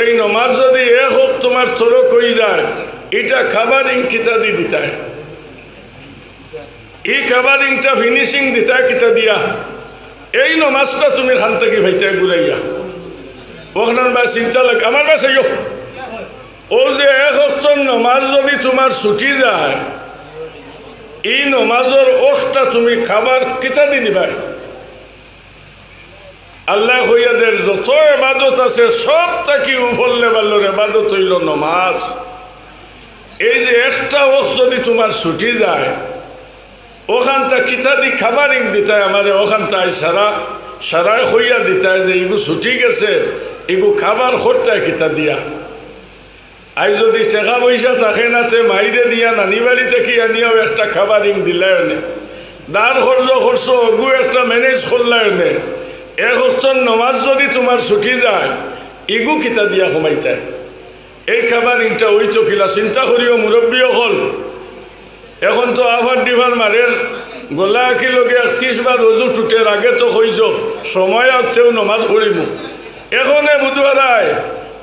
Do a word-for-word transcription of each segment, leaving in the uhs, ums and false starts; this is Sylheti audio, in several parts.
এই নমাজ যদি এক অক্ত তুমার তরক অইযায়, ইটা covering কিতা দি দিতায়? ই covering টা finishing দিতায় কিতা দিয়া? এই নমাজটা তুমি খান থাকি পাইতায় ঘুরাইয়া? অখানর বায় চিন্তা লাগে, আমার বায় চাইও। অউ যে এক অক্তর নমাজ যদি তুমার ছুটি যায়, ই নমাজর অক্তটা তুমি cover কিতা দি দিবায়? আল্লায় কইয়া দের, যত এবাদত আছে, সব থাকি উপর level-র এবাদত অইলো নমাজ। এই যে একটা অক্ত যদি তুমার ছুটি যায়, অখানটা কিতা দি covering দিতায় আমারে, অখানটা আইজ সারা, সারায় কইয়া দিতায় যে ইগু ছুটি গেছে, ইগু cover করতায় কিতা দিয়া। আইজ যদি টেকা পয়সা থাকে না, তে মাইরে দিয়া নানি বাড়ি থাকি আনিয়াও একটা covering দিলায় অনে। ধার কর্জ করছো, অগু একটা manage করলায় অনে। এক অক্তর নমাজ যদি তুমার ছুটি যায়, ইগু কিতা দিয়া কমাইতায়? এই covering টা অইতো কিলা? চিন্তা করিও মুরব্বি অকল। এখন তো আফার ডিফার মারের, গলা আঁকি লগে একত্রিশ বার অজু টুটের, আগে তো কইছো, সময় আগ তেউ নমাজ পড়িমু। এখনে বুধবারায়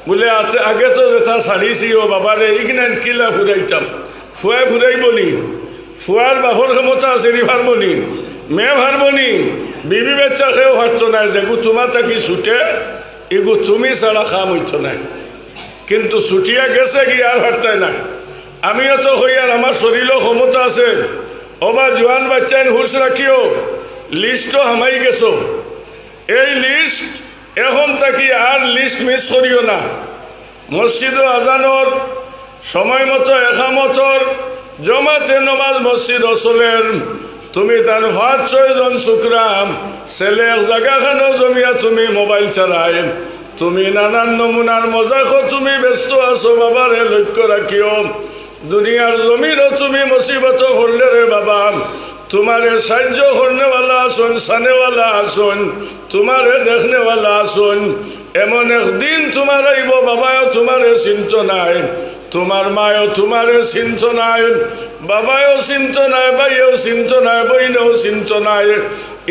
বুলে, আতে-, আগে তো যেটা ছাড়িছি, ও বাবারে, ইগনাইন কিলা ফুরাইতাম? ফুয়ায় ফুরাইবো নি? ফুয়ার বাফর ক্ষমতা আছে নি, পারবো নি? মেয়ে পারবো নি? বিবি বাচ্চা কেউ পারতো নায়, যেগু তুমা থাকি ছুটে, ইগু তুমি ছাড়া কাম অইতো নায়। কিন্তু ছুটিয়া গেছে গি, আর পারতায় না। আমিও তো কই, আর আমার শরীরও ক্ষমতা আছে। ওবা জোয়ান বাচ্চাইন হুশ রাখিও, list ও হামাই গেছো। এই list এখন থাকি আর list miss করিও না। মসজিদো আজানর সময় মতো, একামতর, জমাতে নমাজ মসজিদো চলের। তুমি তান পাঁচ ছয় জন ছুকরা ছেলে এক জাগা খানো জমিয়া তুমি mobile চালায়, তুমি নানান নমুনার মজাকো তুমি ব্যস্ত আছো, বাবারে লক্ষ্য রাখিও। দুনিয়ার জমিনো তুমি মুসিবতো পড়লে রে বাবা, তুমারে সাহায্য করনেওয়ালা আছইন, চানেওয়ালা আছইন, তুমারে দেখনেওয়ালা আছইন। এমন একদিন তুমার আইবো, বাবায়ও তুমারে চিনতো নায়, তুমার মায়ও তুমারে চিনতো নায়, বাবায়ও চিনতো নায়, ভাইয়েও চিনতো নায়, বইনেও চিনতো নায়।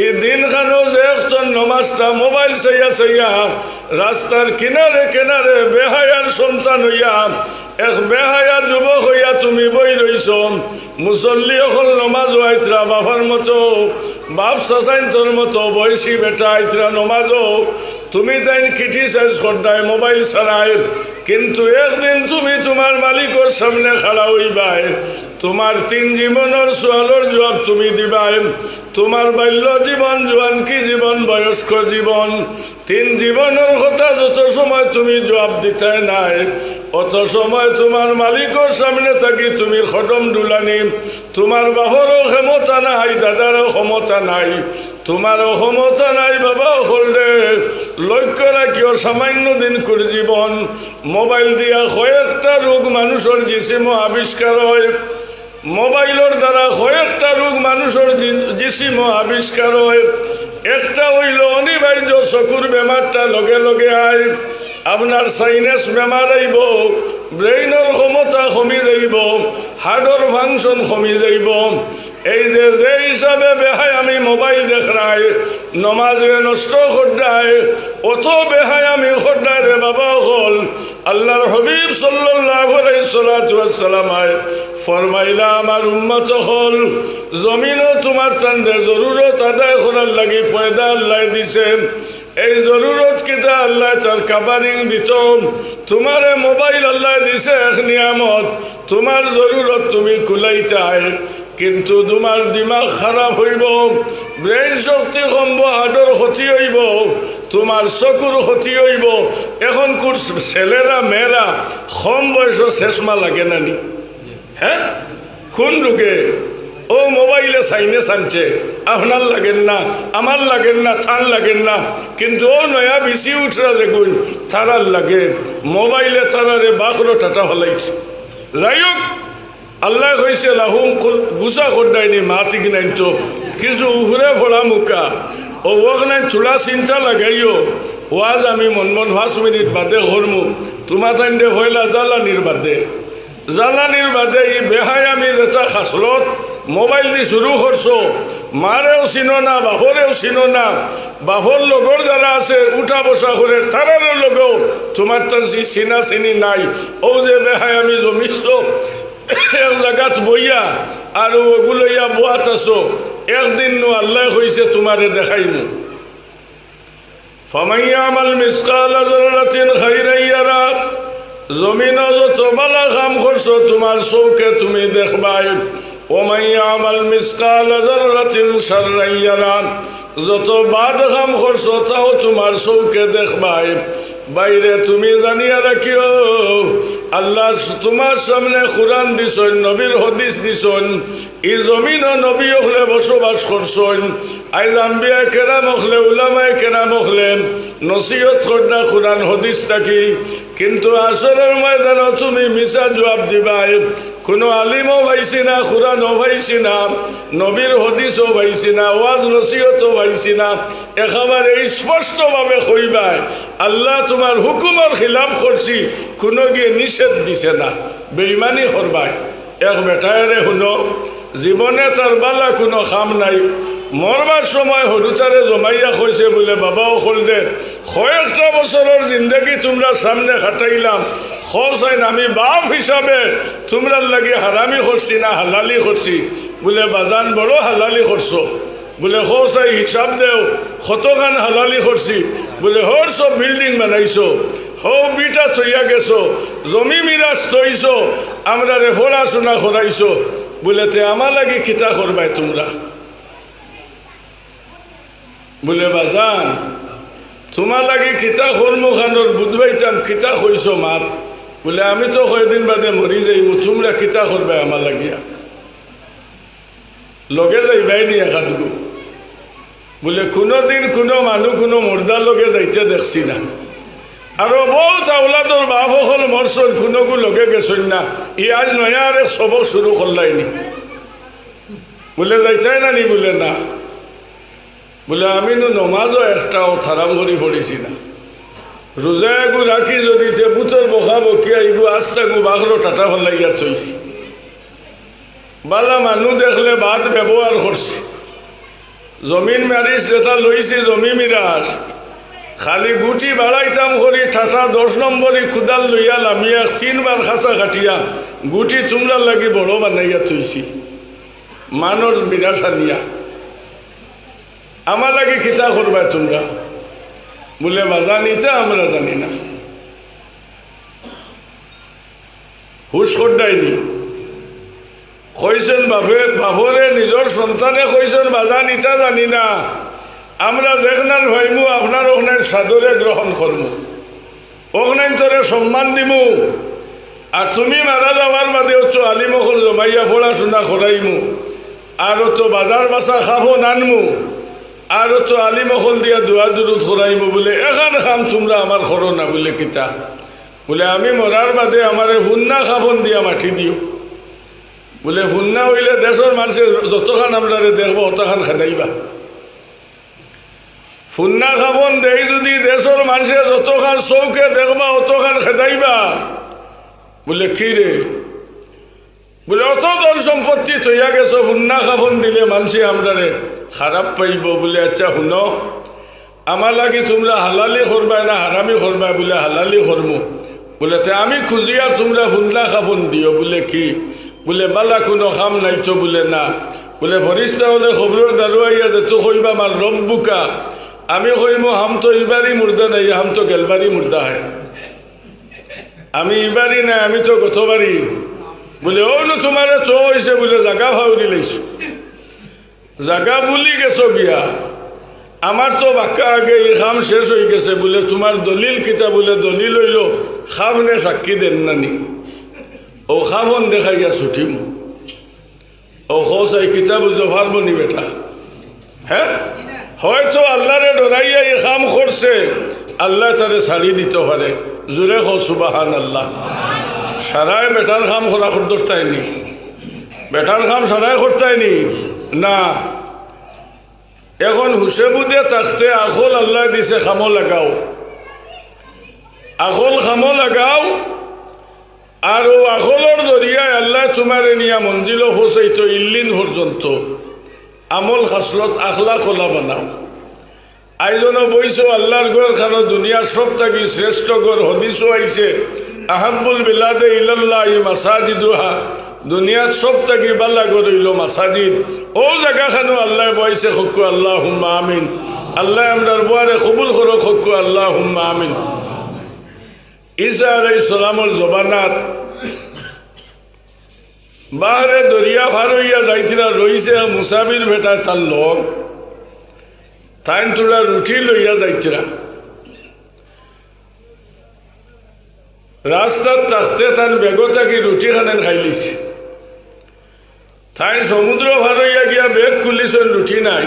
ই দিন খানো যে একজন নমাজটা mobile চাইয়া চাইয়া রাস্তার কিনারে কিনারে বেহায়ার সন্তান অইয়া, এক বেহায়া যুবক অইয়া তুমি বই রইছো। মুসল্লি অকল নমাজো আইতরা বাফর মতো, বাফ চাচাইন্তর মতো বয়সী বেটা আইতরা নমাজো, তুমি তাইন criticize কররায়, mobile চালায়, কিন্তু একদিন তুমি তুমার মালিকর সামনে খাড়া অইবায়। তুমার তিন জীবনর সওয়ালর জুয়াব তুমি দিবায়। তুমার বাল্য জীবন, জুয়ানকি জীবন, বয়স্ক জীবন, তিন জীবনর কথা যত সময় তুমি জুয়াব দিতায় নায়, অত সময় তুমার মালিকর সামনে থাকি তুমি কদম ডুলানি। তুমার বাফরও ক্ষমতা নাই, দাদারও ক্ষমতা নাই, তুমারও ক্ষমতা নাই। বাবা অকলরে লক্ষ্য রাখিও, সামান্য দিনকুর জীবন। Mobile দিয়া কয়েকটা রোগ মানুষর জিসিমো আবিষ্কার অয়। Mobile-র দ্বারা কয়েকটা রোগ মানুষর জি-, জিসিমো আবিষ্কার অয়। একটা অইলো অনিবার্য চকুর বেমারটা লগে লগে আয়। আপনার sinus বেমার আইবো, brain-র ক্ষমতা কমি যাইবো, heart-র function কমি যাইবো। এই যে, যে হিসাবে বেহায়ামি mobile দেখরায়, নমাজরে নষ্ট কররায়, অত বেহায়ামি কররায় রে বাবা অকল। আল্লার হাবিব সাল্লাল্লাহু আলাইহি সাল্লাতু ওয়াসসালাম আয় ফরমাইলা, আমার উম্মত অকল, জমিনো তুমার তানরে জরুরত আদায় করার লাগি পয়দা আল্লায় দিছে। এই জরুরত কিতা? আল্লায় তার covering দিতো। তুমারে mobile আল্লায় দিছে এক নিয়ামত, তুমার জরুরত তুমি কুলাইতায়, কিন্তু তুমার দিমাগ খারাপ অইবো, brain শক্তি কমবো, heart-র ক্ষতি অইবো, তুমার চকুর ক্ষতি অইবো। এখনকুর ছেলেরা মেয়েরা কম বয়সো চশমা লাগে না নি? হ্যাঁ, কোন রোগে? অউ mobile-এ sinus আনছে, আপনার লাগের না, আমার লাগের না, তান লাগের না, কিন্তু অউ নয়া বিচি উঠরা যেগুন, তারার লাগে। Mobile-এ তারারে বাখরো টাটা ফালাইছে। যাই হোক, আল্লায় কইছে, লাহুম কুল-, গুছা কররায় নি মাত ইগনাইনতো, কিছু উপরে পড়া মুখা। অউ অকনাইন থুড়া চিন্তা লাগাইও, ওয়াজ আমি মন মন পাঁচ মিনিট বাদে করমু, তুমা তাইনরে পয়লা জ্বালানির বাদে। জ্বালানির বাদে ই বেহায়ামি যেটা খাসলত, mobile দি শুরু করছো, মারেও চিনো না, বাফরেও চিনো না, বাপর লগর যারা আছে, উঠা বসা করের, তারার লগেও তুমার তান সি-, চিনা চিনি নাই। অউ যে বেহায়ামি জমিছো, এক জাগাত বইয়া, আর অগু লইয়া বওয়াত আছো, একদিন নু আল্লায় কইছে তুমারে দেখাইমু। فمن يعمل مثقال ذرة خيرا يره। জমিনো যত ভালা কাম করছো, তুমার চউখে তুমি দেখবায়। ومن يعمل مثقال ذرة شرا يره। যত বাদ কাম করছো, তাও তুমার চউখে দেখবায়। ভাইরে, তুমি জানিয়া রাখিও, আল্লায় তুমার সামনে কুরআন দিছইন, নবীর হাদিস দিছইন, ই জমিনো নবী অকলে বসবাস করছইন। আইজ আম্বিয়ায়ে কেরাম অকলে, উলামায়ে কেরাম অকলে নসিহত কররা কুরআন হাদিস থাকি, কিন্তু হাশরর ময়দানো তুমি মিছা জুয়াব দিবায়। কুনু আলিমও পাইছি না, কুরআনও পাইছি না, নবীর হাদিসও পাইছি না, ওয়াজ নসিহতও পাইছি না, একেবারে স্পষ্টভাবে কইবায়, আল্লায় তুমার হুকুমর খিলাফ করছি, কুনুগিয়ে নিষেধ দিছে না, বেইমানি করবায়। এক বেটায় রে হুনো, জীবনে তার ভালা কুনু কাম নাই। মরবার সময় হুরুতারে জমাইয়া কইছে বুলে, "বাবা অকলরে, কয়েকটা বছরর জিন্দেগি তুমরার সামনে কাটাইলাম, কও চাইন আমি বাপ হিসাবে তুমরার লাগি হারামি করছি না হালালি করছি?" বুলে, "বাজান, বড় হালালি করছো।" বুলে, "কও চাই, হিসাব দেও, কতখান হালালি করছি?" বুলে, "হউর সব বিল্ডিং বানাইছো, হউ ভিটা থইয়া গেছো, জমি মিরাস থইছো, আমরারে পড়াশুনা করাইছো।" বুলে, "তে আমার লাগি কিতা করবায় তুমরা?" বুলে, "বাজান, তুমার লাগি কিতা করমু খানোর বুঝ পাইতাম, কিতা কইছো মাত?" বুলে, "আমি তো কয়দিন বাদে মরি যাইমু, তুমরা কিতা করবায় আমার লাগিয়া?" লগে যাইবায় নি একাদগু? বুলে, "কুনুদিন কুনু মানুষ কুনু মুর্দার লগে যাইতে দেখছি না। আরো বউত আওলাদর বাপ অকল মরছইন, কুনুগু লগে গেছইন না। ই আইজ নয়া আরেক সবক শুরু করলায়নি?" বুলে, "যাইতায় না নি?" বুলে, "না।" বুলে, "আমি নু নমাজও একটা অতারাম করি পড়ছি না। রোজা এগু রাখি যদি তে বুতর বকা বকিয়া ইগু আস্তাগু বাখরো টাটা ফালাইয়া থইছি।" বালা মানুষ দেখলে বাদ ব্যবহার করছি। জমিন মারিস যেটা লইছি জমি মিরাস, খালি গুটি বাড়াইতাম করি ঠাটা দশ নম্বরই কুদাল লইয়া লামিয়া তিনবার খাসা কাটিয়া গুটি তুমরার লাগি বড় বানাইয়া থইছি। মানর মিরাস আনিয়া আমার লাগি কিতা করবায় তুমরা? বুলে, "বাজান, ইতা আমরা জানি না।" হুশ করডাইনি। কইছইন বাপে, বাপরে নিজর সন্তানে কইছইন, "বাজান, ইতা জানি না, আমরা যেখনান পাইমু আপনার অখনাইন সাদরে গ্রহণ করমু, অখনাইন তোরে সম্মান দিমু, আর তুমি মারা যাওয়ার বাদে অত আলিম অকল জমাইয়া পড়াশুনা করাইমু, আর অত বাজার বাসা খাফন আনমু, আর অত আলিম অকল দিয়া দোয়া দুরুদ করাইমু।" বুলে, "এখান কাম তুমরা আমার করো না।" বুলে, "কিতা?" বুলে, "আমি মরার বাদে আমারে হুন্না খাফন দিয়া মাটি দিও।" বুলে, "হুন্না অইলে দেশর মানষে যতখান আমরারে দেখবা, অতখান খেদাইবা।" হুন্না খাফন দেই যদি দেশর মানষে যতখান চউখে দেখবা, অতখান খেদাইবা। বুলে, "কি রে?" বুলে, "অত ধন সম্পত্তি থইয়া গেছো, হুন্না খাফন দিলে মানষে আমরারে খারাপ পাইবো।" বুলে, "আচ্ছা হুনো, আমার লাগি তুমরা হালালি করবায় না হারামি করবায়?" বুলে, "হালালি করমু।" বুলে, "তে আমি খুজিয়ার তুমরা হুন্না খাফন দিও।" বুলে, "কি?" বুলে, "বালা কুনু কাম নাই তো?" বুলে, "না।" বুলে, "ফিরিস্তা অকলে কবরর দারো আইয়া যেতো কইবা, 'মান রাব্বুকা?' আমি কইমু, 'হাম তো ইবারি মুর্দা নাহি, হাম তো গেলবারি মুর্দা হ্যায়। আমি ইবারি নায়, আমি তো গতবারি।'" বুলে, "অউ নু তুমারে তো অইছে বুলে জাগা পাউরি লাইছো।" জাগা ভুলি গেছো গিয়া, আমার তো বাক্কা আগে ই কাম শেষ অইগেছে। বুলে, "তুমার দলিল কিতা?" বুলে, "দলিল অইলো, খাফনে সাক্ষী দেন না নি, অউ খাফন দেখাইয়া ছুটিমু।" অউ কও চাই, কিতা বুঝো পারবো নি বেটা? হ্যাঁ, হয়তো আল্লারে ডরাইয়া ই কাম করছে, আল্লায় তারে ছাড়ি দিতো পারে। জুরে কও সুবহানাল্লাহ। সারায় বেটার কাম করা করতায় নি? বেটার কাম সারায় করতায় নি? না। এখন হুশে বুদ্ধে থাকতে আকল আল্লায় দিছে, কামো লাগাও। আকল কামো লাগাও, আর অউ আকলর জরিয়ায় আল্লায় তুমারে নিয়া মঞ্জিলো পৌঁছাইতো, ইল্লিন পর্যন্ত। আমল খাসলত আখলাক অলা বানাও। আইজনো বইছো আল্লাহর ঘর খানো দুনিয়ার সব থাকি শ্রেষ্ঠ ঘর, হাদিসও আইছে, "আহাব্বুল বিলাদে ইলাল্লাহি মাসাজিদুহা", দুনিয়ার সব থাকি বালা ঘর অইলো মাসাজিদ। অউ জাগা খানো আল্লায় বওয়াইছে, কউক্কা আল্লাহুম্মা আমিন। আল্লায় আমরার বওয়ারে কবুল করো, কউক্কা আল্লাহুম্মা আমিন। ঈসা আলাইহিস সালামর জমানাত বাহরে দরিয়া পার অইয়া যাইতরা, রইছে মুসাফির বেটা তার লগ, তাইন থুড়া রুটি লইয়া যাইতরা। রাস্তাত থাকতে তান বেগো থাকি রুটি খানেন খাইলিছে। তাইন সমুদ্র পার অইয়া গিয়া বেগ খুলিছইন, রুটি নাই।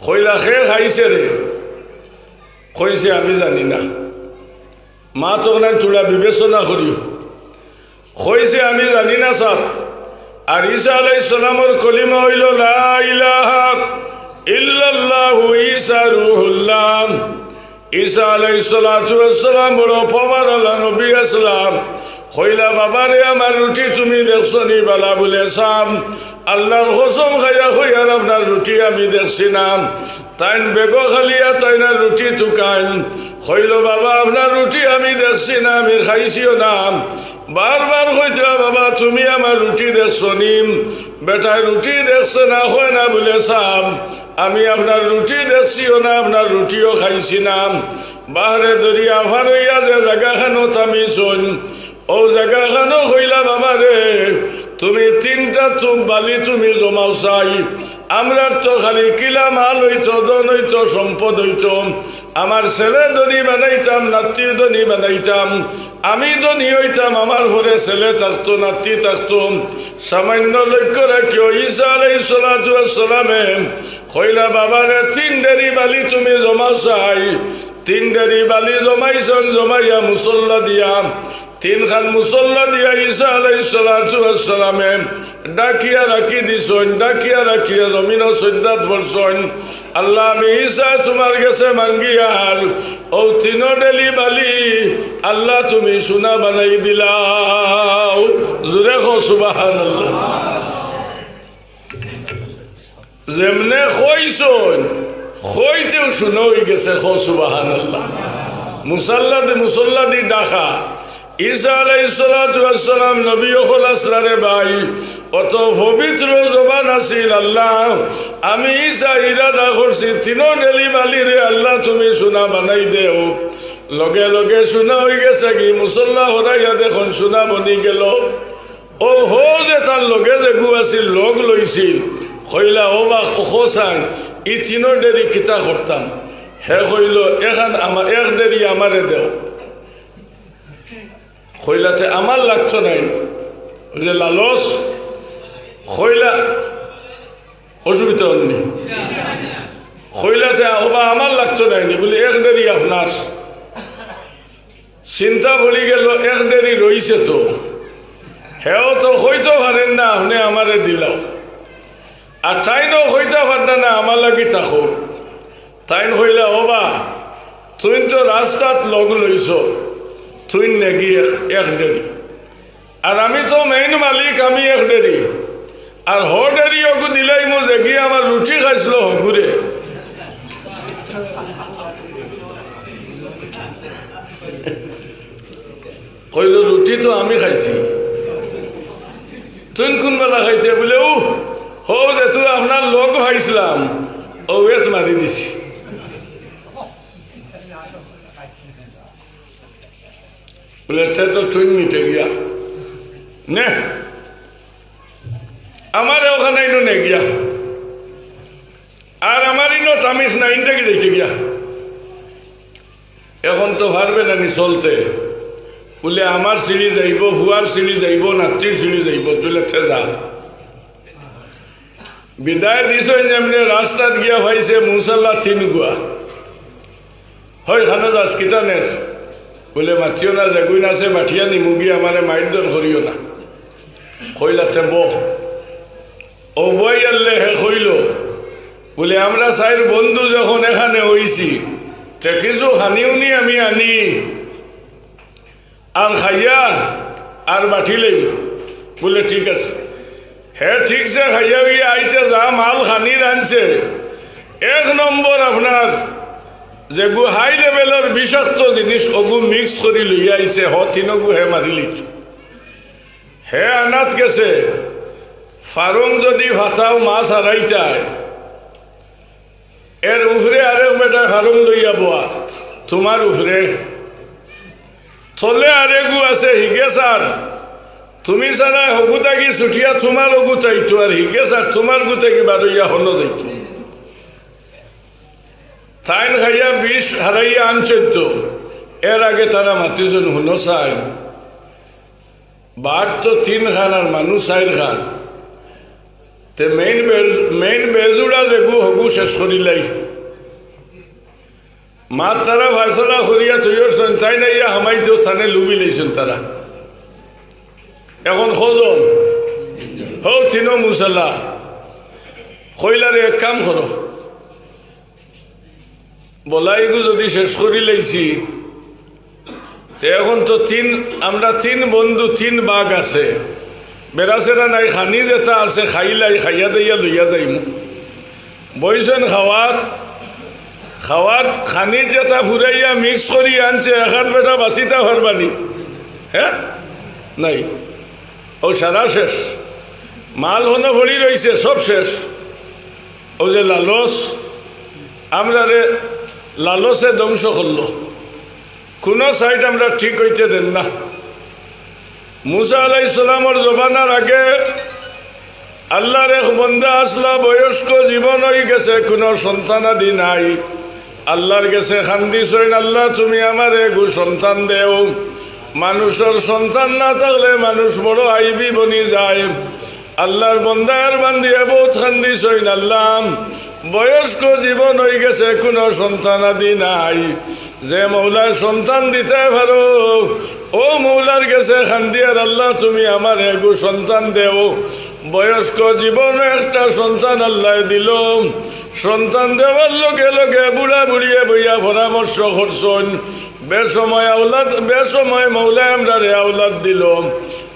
কইলা, "কে খাইছে রে?" কইছে, "আমি জানি না।" মাত অখান থুড়া বিবেচনা করিও। কইছে, "আমি জানি না সাব।" আর ঈসা আলাইহিস সালামর কলিমা অইলো, "লা ইলাহা ইল্লাল্লাহু ঈসা রুহুল্লাহ।" ঈসা আলাইহিস সালাতু ওয়াস সালাম বড় পাওয়ার আলা নবী আছলা। কইলা, "বাবারে, আমার রুটি তুমি দেখছো নি?" বালা বুলে, "সাব, আল্লাহর কসম খাইয়া কইয়ার, আপনার রুটি আমি দেখছি না।" তাইন বেগো খালিয়া তাইন আর রুটি তুকাইন। কইলো, "বাবা, আপনার রুটি আমি দেখছি না, আমি খাইছিও না।" বারবার কইতরা, "বাবা, তুমি আমার রুটি দেখছো নি?" বেটায় রুটি দেখছে না, কয় না বুলে, "সাব, আমি আপনার রুটি দেখছিও না, আপনার রুটিও খাইছি না।" বাহরে দরিয়া পার অইয়া যে জাগা খানো থামিছইন, অউ জাগা খানো কইলা, "বাবারে, তুমি তিনটা তুপ বালি তুমি জমাও চাই, আমরার তো খালি কিলা মাল অইতো, ধন অইতো, সম্পদ অইতো, আমার ছেলে ধনী বানাইতাম, নাতির ধনী বানাইতাম, আমি ধনী অইতাম, আমার পরে ছেলে থাকতো, নাতি থাকতো।" সামান্য লক্ষ্য রাখিও, ঈসা আলাইহিস সালাতু ওয়াস সালামে কইলা, "বাবারে, তিন ঢেরি বালি তুমি জমাও চাই।" তিন ঢেরি বালি জমাইছইন, জমাইয়া মুসল্লা দিয়া, তিনখান মুসল্লা দিয়া ঈসা আলাইহিস সালাতু ওয়াস সালামে ডাকিয়া রাখি দিছইন, ডাকিয়া রাখিয়া জমিনো সইজদাত পড়ছইন। "আল্লাহ, আমি ঈসা তুমার গেছে মাঙ্গিয়ার, অউ তিনো ঢেরি বালি আল্লাহ তুমি সোনা বানাই দিলাও।" জোরে কও সুবহানাল্লাহ। যেমনে কইছইন, কইতেউ সোনা অইগেছে, কও সুবহানাল্লাহ। মুসল্লা দি, মুসল্লা দি ডাকা। ঈসা আলাইহিস সালাতু ওয়াস সালাম নবী অকল আছলা রে ভাই, অত পবিত্র জবান আছিল, "আল্লাহ, আমি ঈসা ইরাদা করছি, তিনো ঢেরি বালিরে আল্লাহ তুমি সোনা বানাই দেও।" লগে লগে সোনা অইগেছে গি, মুসল্লা হরাইয়া দেখইন সোনা বনি গেলো। অউ হউ যে তার লগে যেগু আছিল, লগ লইছিল, কইলা, "ও বা, ও খোসাইন, ই তিনো ঢেরি কিতা করতাম?" হে কইলো, "এখান আমার, এক ঢেরি আমারে দেও।" কইলা, "তে আমার লাগতো নায়।" অউ যে লালচ, কইলা, অসুবিধা অর নি? কইলা, "তে ও বা, আমার লাগতো নায় নি, বুলে এক ঢেরি আপনার।" চিন্তা পড়ি গেলো, এক ঢেরি রইছে তো, হেও তো কইতো পারের না, আপনে আমারে দিলাও। আর তাইনও কইতা পারতা না, আমার লাগি থাকো। তাইন কইলা, "ও বা, তুইন তো রাস্তাত লগ লইছো, তুইন নেগি এক, এক ঢেরি। আর আমি তো মেইন মালিক, আমি এক ঢেরি। আর হ ঢেরি অগু দিলাইমু যেগিয়ে আমার রুটি খাইছলো হগুরে।" কইলো, "রুটি তো আমি খাইছি, তুইন কুনবেলা খাইতে?" বুলে, "ও, হউ যেতু আপনার লগ পাইছলাম, অউ এত মারি দিছি।" বুলে, "তে তো তুইন নিতে গিয়া নে, আমারে অখান ইনো নে গিয়া, আর আমার ইনো থামিস না, ইনটা কি যাইতে গিয়া, এখন তো পারবে না নি চলতে।" বুলে, "আমার সিঁড়ি যাইবো, ফুয়ার সিঁড়ি যাইবো, নাতির সিঁড়ি যাইবো, তুই লেতে যা।" বিদায় দিছইন যেমনে, রাস্তাত গিয়া পাইছে মুসল্লা তিন গুয়া। "হই, খানো যাস, কিতা নেস?" বুলে, "মাতিও না, যেগুইন আছে বাটিয়া নিমুগি, আমারে মাইর দর করিও না।" কইলা, "তে বও।" অউ বই আল্লে হে কইলো, বুলে, "আমরা চাইর বন্ধু যখন এখানে অইছি, তে কিছু খানি উনি আমি আনি।" আর খাইয়া আর বাটি লইল। বুলে, "ঠিক আছে।" হে ঠিকছে খাইয়া উইয়া আইতে যা মাল খানি রানছে, এক নম্বর আপনার যেগু হাই লেভেলর বিষাক্ত জিনিস অগু মিক্স করি লইয়া আইছে, হ তিনগু হে মারিলিত। হে আনাত গেছে, ফারুম যদি ফাতাও মাছ হারাইতায়, এর উপরে আরেক বেটা ফারুম লইয়া বওয়াত, তুমার উপরে। তলে আরেগু আছে, হিগে স্যার, তুমি ছাড়া হগু থাকি ছুটিয়া তুমার অগু থাইতো, আর হিগে স্যার তুমার গু থাকি বারইয়া হনো যাইতো। তাইন খাইয়া বিষ হারাইয়া আনছইন তো, এর আগে তারা মাতিছইন, হুনো চাই, বাট তো তিন খান আর মানুষ চাইর খান। তে মেইন বেজ-, মেইন বেজুড়া যেগু হগু শেষ করিলাই। মাত তারা ফয়সালা করিয়া থইছইন, তাইন আইয়া হামাইতেও তানে লুবি লইছইন তারা। এখন কয়জন? হউ তিনো মুসালা। কইলা রে, এক কাম করো, বলাইগু যদি শেষ করি লাইছি, তে এখন তো তিন, আমরা তিন বন্ধু, তিন ভাগ আছে, বেড়াছেড়া নাই, খানি যেটা আছে খাইলাই, খাইয়া দাইয়া লইয়া যাইমু। বইছইন খাওয়াত, খাওয়াত খানির যেটা ফুরাইয়া মিক্স করি আনছে, এখান বেটা বাঁচিতা পারবানি? হ্যাঁ, নাই, ও সারা শেষ, মাল হনো পড়ি রইছে, সব শেষ। ও যে লালচ, আমরারে লালচে ধ্বংস করলো, কোনো সাইড আমরা ঠিক হইতে দেন না। মুসা আলাইহিস সালামর জমানার আগে আল্লাহর এক বন্দা আসলা, বয়স্ক জীবন হই গেছে, কোনো সন্তানাদি নাই। আল্লাহর গেছে কান্দিছইন, "আল্লাহ, তুমি আমারে এগু সন্তান দেও।" মানুষর সন্তান না থাকলে মানুষ বড় আইবি বনি যায়। আল্লাহর বন্দায় বান্দিয়ে বহুত কান্দিছইন, "আল্লাহ, বয়স্ক জীবন হই গেছে, কোনো সন্তানাদি নাই। যে মৌলায় সন্তান দিতে পারো, ও মৌলার গেছে কান্দিয়ার, আল্লাহ, তুমি আমারে এগু সন্তান দেও।" বয়স্ক জীবনে একটা সন্তান আল্লাহ দিল। সন্তান দেওয়ার লগে লগে বুড়া বুড়িয়ে বইয়া পরামর্শ করছইন, বেসময় আওলাদ, বেসময় মৌলায় আমরারে আওলাদ দিল।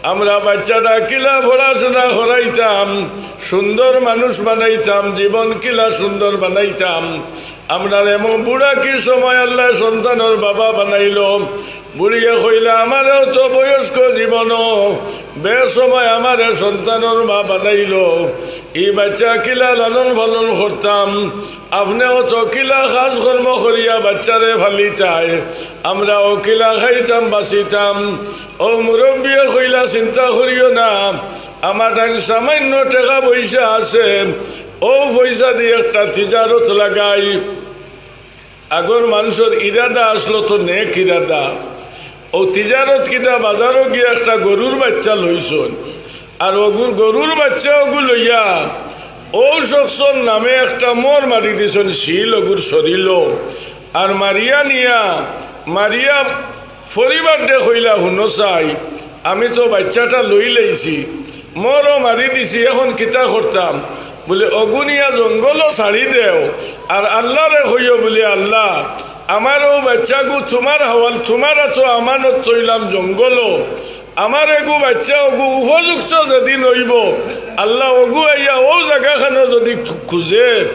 আমরা বাচ্চাটা কিলা পড়াশোনা করাইতাম, সুন্দর মানুষ বানাইতাম, জীবন কিলা সুন্দর বানাইতাম। আমরার এমন বুড়া কি সময় আল্লাহ সন্তানর বাবা বানাইল? বুড়িয়ে কইলা, "আমারেও তো বয়স্ক জীবনও বেসময় আমারে সন্তানর মা বানাইল। ই বাচ্চা কিলা লালন পালন করতাম, আপনেও তো কিলা কাজকর্ম করিয়া বাচ্চারে ফালিতায়, আমরাও কিলা খাইতাম বাঁচিতাম।" ও মুরব্বিয়ে কইলা, "চিন্তা করিও না, আমার তাইন সামান্য টেকা পয়সা আছে, ও পয়সাদি একটা তিজারত লাগাই।" আগর মানষর ইরাদা আসলো তো নেক ইরাদা। ও তিজারত কিতা, বাজারো গিয়া একটা গরুর বাচ্চা লইছইন, আর অগুর গরুর বাচ্চা অগু লইয়া ও শখসর নামে একটা মর মারি দিছইন, শিল অগুর শরীলো। আর মারিয়া নিয়া, মারিয়া পরিবাররে কইলা, "হুনো চাই, আমি তো বাচ্চাটা লই লাইছি, মরও মারি দিছি, এখন কিতা করতাম?" বুলে, "অগু নিয়া জঙ্গলো ছাড়ি দেও, আর আল্লাহরে কইও বুলে, 'আল্লাহ, আমার ও বাচ্চাগু তুমার হাওয়াল, তুমার আতো আমানত থইলাম জঙ্গলো, আমার এগু বাচ্চা অগু উপযুক্ত যেদিন অইব, আল্লাহ অগু আইয়া ও জাগাখানো যদি খু-, খুঁজে,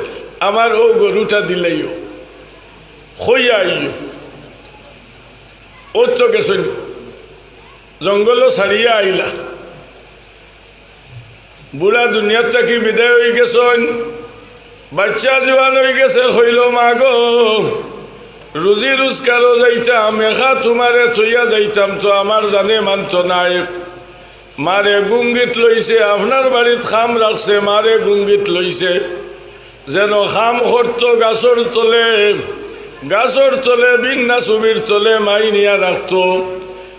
আমার ও গরুটা দিলাইও।'" কইয়া আইও। ও তো গেছইন, জঙ্গলো ছাড়িয়া আইলা। বুড়া দুনিয়ার থাকি বিদায় অই গেছইন, বাচ্চা জোয়ান অই গেছে। কইল, "মা গো, রুজি রোজগারও যাইতাম, একা তুমারে থইয়া যাইতাম তো আমার জানে মানতো নায়। মারে গুঙ্গিত লইছে, আপনার বাড়িত কাম রাখছে, মারে গুঙ্গিত লইছে।" যেন কাম করতো গাছর তলে, গাছর তলে, বিন্না চুবির তলে মাই নিয়া রাখতো,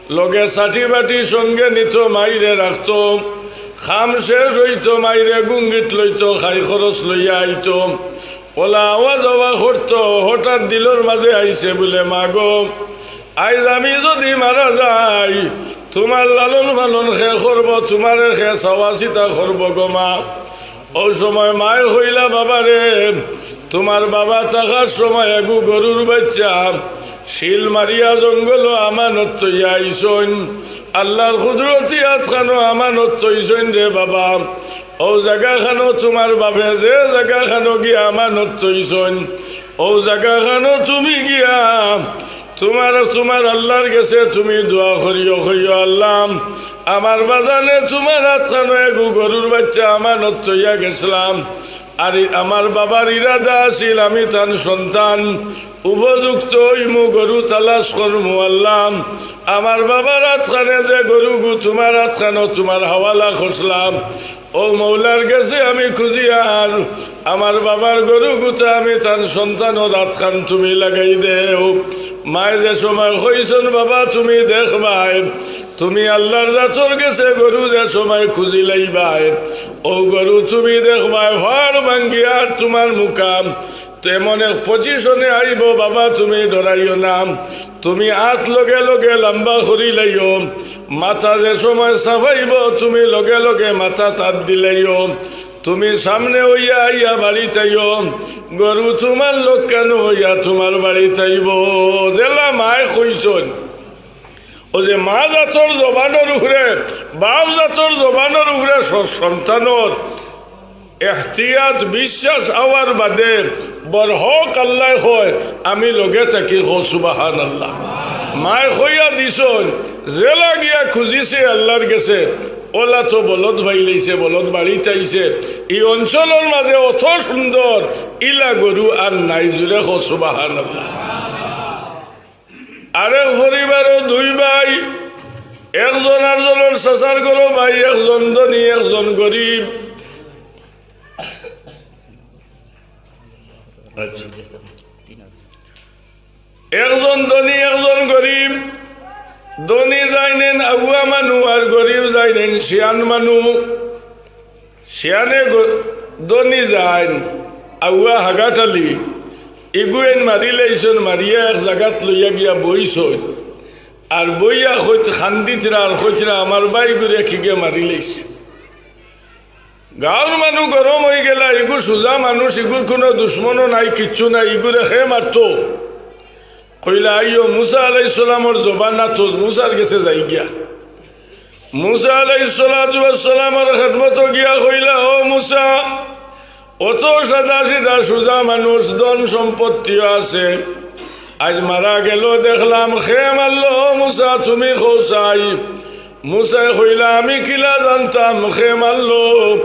লগে চাটি বাটি সঙ্গে নিতো, মাইরে রাখতো। কাম শেষ অইতো, মাইরে গুঙ্গিত লইতো, খাই খরচ লইয়া আইতো। ওলা আওয়া যাওয়া করতো, হঠাৎ দিলর মাঝে আইছে বুলে, "মা গো, আইজ আমি যদি মারা যাই, তুমার লালন পালন কে করবো, তুমারে কে চাওয়া চিতা করবো গো মা?" ও সময় মায় কইলা, "বাবা রে, তুমার বাবা থাকার সময় এগু গরুর বাচ্চা শিল মারিয়া জঙ্গলো আমানত থইয়া আইছইন, আল্লাহর কুদরতি আতখানো আমানত থইছইন রে বাবা। ও জাগাখানো তুমার বাপে যে জাগাখানো গিয়া আমানত থইছইন, অউ জাগাখানো তুমি গিয়া তুমার, তুমার আল্লার গেছে তুমি দোয়া করিও, কইও, "আল্লা, আমার বাজানে তুমার আতখানো এগু গরুর বাইচ্চা আমানত থইয়া গেছলাম। আর ই-, আমার বাবার ইরাদা আছিল আমি তান সন্তান উপযুক্ত অইমু, গরু তালাশ করমু। আল্লা, আমার বাবার আতখানে যে গরুগু তুমার আতখানো তুমার হাওয়ালা করছলাম, অউ মৌলার গেছে আমি খুজিয়ার আমার বাবার গরুগুতা আমি তান সন্তানর আতখান তুমি লাগাই দেও।" মায় যে সময় কইছইন, "বাবা, তুমি দেখবায়, তুমি আল্লার জাতর গেছে গরু যে সময় খুজি লাইবায়, অউ গরু তুমি দেখবায়, ফাড় ভাঙ্গিয়া আর তুমার মুকাম তো এমন এক পজিশনে আইবো, বাবা, তুমি ডরাইও না, তুমি আত লগে লগে লাম্বা করি লাইও, মাথা যে সময় সাফাইবো, তুমি লগে লগে মাথাত আত দিলাইও, তুমি সামনে অইয়া আইয়া বাড়িত আইও, গরু তুমার লগে অইয়া তুমার বাড়িত আইবো।" যেলা মায় কইছইন, অউ যে মা জাতর জবানর উপরে, বাপ জাতর জবানর উপরে স-, সন্তানর এহতিয়াত, বিশ্বাস আওয়ার বাদে বড় হক আল্লায় কয়, "আমি লগে থাকি।" কও সুবহানাল্লাহ। মায় কইয়া দিছইন, যেলা গিয়া খুজিছে আল্লার গেছে, অলা তো বলদ পাইলাইছে, বলদ বাড়িত আইছে। ই অঞ্চলর মাঝে অত সুন্দর ইলা গরু আর নাই, জুরে কও সুবহানাল্লাহ। আরেক পরিবারো দুই ভাই, একজন আরজনর চাচার ঘরো ভাই, একজন ধনী, একজন গরিব। আচ্ছা। একজন ধনী, একজন গরিব। ধনী যাইনইন আউয়া মানু, আর গরিব যাইনইন শিয়ান মানু। শিয়ানে গ-, ধনী যাইন, আউয়া হাগাটালি, ইগুইন মারিলাইছইন, মারিয়া এক জাগাত লইয়া গিয়া বইছইন। আর বইয়া কইত-, কান্দিতরা আর কইতরা, "আমার ভাইগুরে কিগে মারিলাইছে।" গাউর মানু গরম অইগেলা, ইগু সুজা মানুষ, ইগুর কুনু দুশমনও নাই, কিচ্ছু নাই, ইগুরে কে মারতো? কইলা, "আইও, মুসা আলাইহিস সালামর জমানাত মুসার গেছে যাইগিয়া।" মুসা আলাইহিস সালাতু ওয়াস সালামর খেদমতো গিয়া কইলা, "ও মুসা, অত সাদা সিধা সুজা মানুষ, ধন সম্পত্তিও আছে, আইজ মারা গেলো দেখলাম, কে মারলো? ও মুসা, তুমি কও চাই।" মুসায় কইলা, "আমি কিলা জানতাম কে মারলো?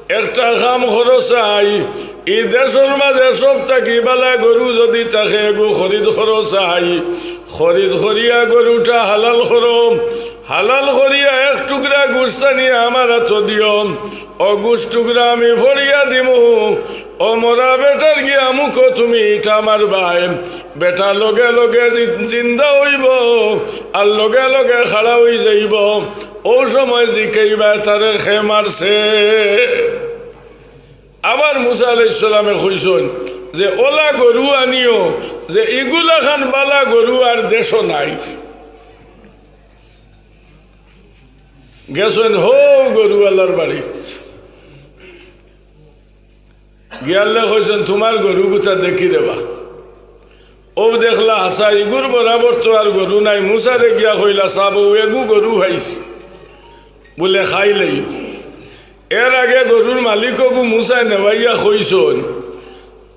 একটা কাম করো চাই, ই দেশর মাঝে সব থাকি বালা গরু যুদি থাকে, এগু খরিদ করো চাই, খরিদ করিয়া গরুটা হালাল করো, হালাল করিয়া এক টুকরা গুস্ত আনিয়া আমার আতো দিও, অউ গুস্ত টুকরা আমি ফড়িয়া দিমু, অউ মরা বেটার গিয়া মুখো তুমি ইটা মারবায়।" বেটা লগে লগে জি-, জিন্দা অইবো, আর লগে লগে খাড়া অইযাইবো। অউ সময় জিকাইবায় তারে কে মারছে। আবার মুসা আলাইহিস সালামে কইছইন যে, "অলা গরু আনিও, যে ইগুলাখান বালা গরু আর দেশো নাই।" গেছইন হউ গরুআলার বাড়িত। গিয়ালে কইছইন, "তুমার গরুগুতা দেখি রেবা।" অউ দেখলা, হাছা, ইগুর বরাবর তো আর গরু নাই। মুসারে গিয়া কইলা, "সাব, অউ এগু গরু পাইছি, বুলে খাইলাইও।" এর আগে গরুর মালিক অগু মুসায় নেওয়াইয়া কইছইন,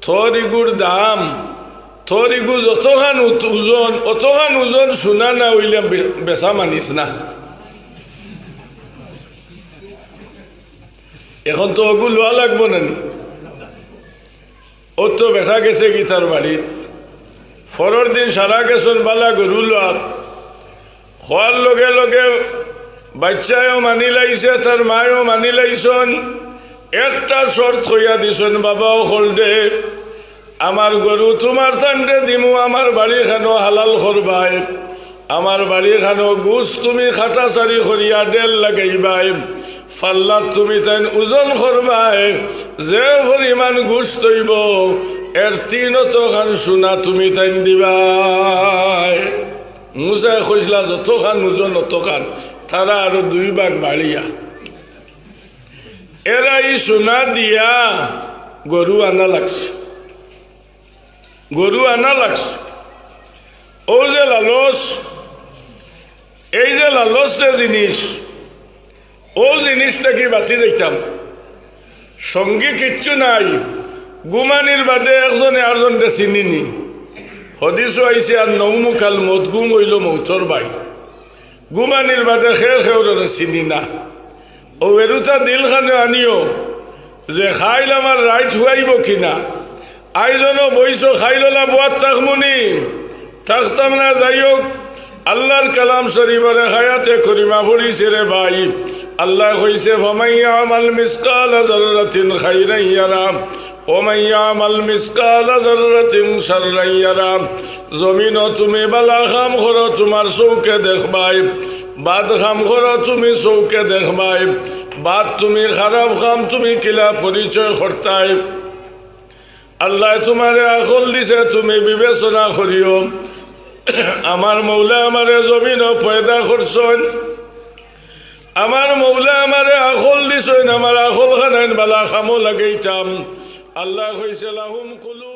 "তোর ইগুর দাম, তোর ইগু যতখান উত-, ওজন, অতখান ওজন সোনা না অইলে বে-, বেচা মানিস না।" এখন তো অগু লওয়া লাগবো না নি? অউ তো বেটা গেছেগি তার বাড়িত। পরর দিন সারা গেছইন বালা গরু লওয়াত। কওয়ার লগে লগে বাইচ্চায়ও মানিলাইছে, তার মায়ও মানিলাইছইন। একটা শর্ত কইয়া দিছইন, "বাবা অকলরে, আমার গরু তুমার তানরে দিমু, আমার বাড়িখানো হালাল করবায়।" আমার বাড়িখানো গুস্ত তুমি কাটাছাড়ি করিয়া ঢেল লাগাইবায়, পাল্লাত তুমি তাইন ওজন করবায়, যে পরিমাণ গুস্ত অইবো, এর তিন অতখান সোনা তুমি তাইন দিবায়। মুসায় কইছলা, "যতখান ওজন অতখান", তারা আরো দুই ভাগ বাড়িয়া। এরা ই সোনা দিয়া গরু আনা লাগছে। গরু আনা লাগছে। অউ যে লালচ, এই যে লালচ যে জিনিস, অউ জিনিস থাকি বাঁচি যাইতাম। সঙ্গী কিচ্ছু নাই, ঘুমানির বাদে একজনে আরজনরে চিনিনি। হদিসও আইছে, আর নৌমুকাল মত, ঘুম অইলো মৌতর ভাই। ঘুমানির বাদে কেউ কেউরে চিনি না। অউ এরুতা দিলখানো আনিও যে কাইল আমার রাইত হুয়াইবো কিনা। আইজ অনো বইছো, কাইল অলা বওয়াত থাকমুনি, থাকতাম না। যাই হোক, আল্লার কালাম শরিফর এক আয়াতে করিমা পড়িছে রে ভাই। আল্লায় কইছে, "ফামান ইয়ামাল মিসকালা যাররাতিন খাইরান ইয়ারা, ওয়া মান ইয়ামাল মিসকালা যাররাতিন শাররান ইয়ারা।" জমিনো তুমি বালা কাম করো, তুমার চউখে দেখবায়। বাদ কাম করো, তুমি চউখে দেখবায়। বাদ তুমি খারাপ কাম তুমি কিলা পরিচয় করতায়। আল্লায় তুমারে আকল দিছে, তুমি বিবেচনা করিও। আমার মৌলায় আমারে জমিনো পয়দা করছইন, আমার মৌলায় আমারে আকল দিছইন, আমার আকলখানাইন বালা কামো লাগাইতাম। আল্লায় কইছে, "লাহুম কুলু"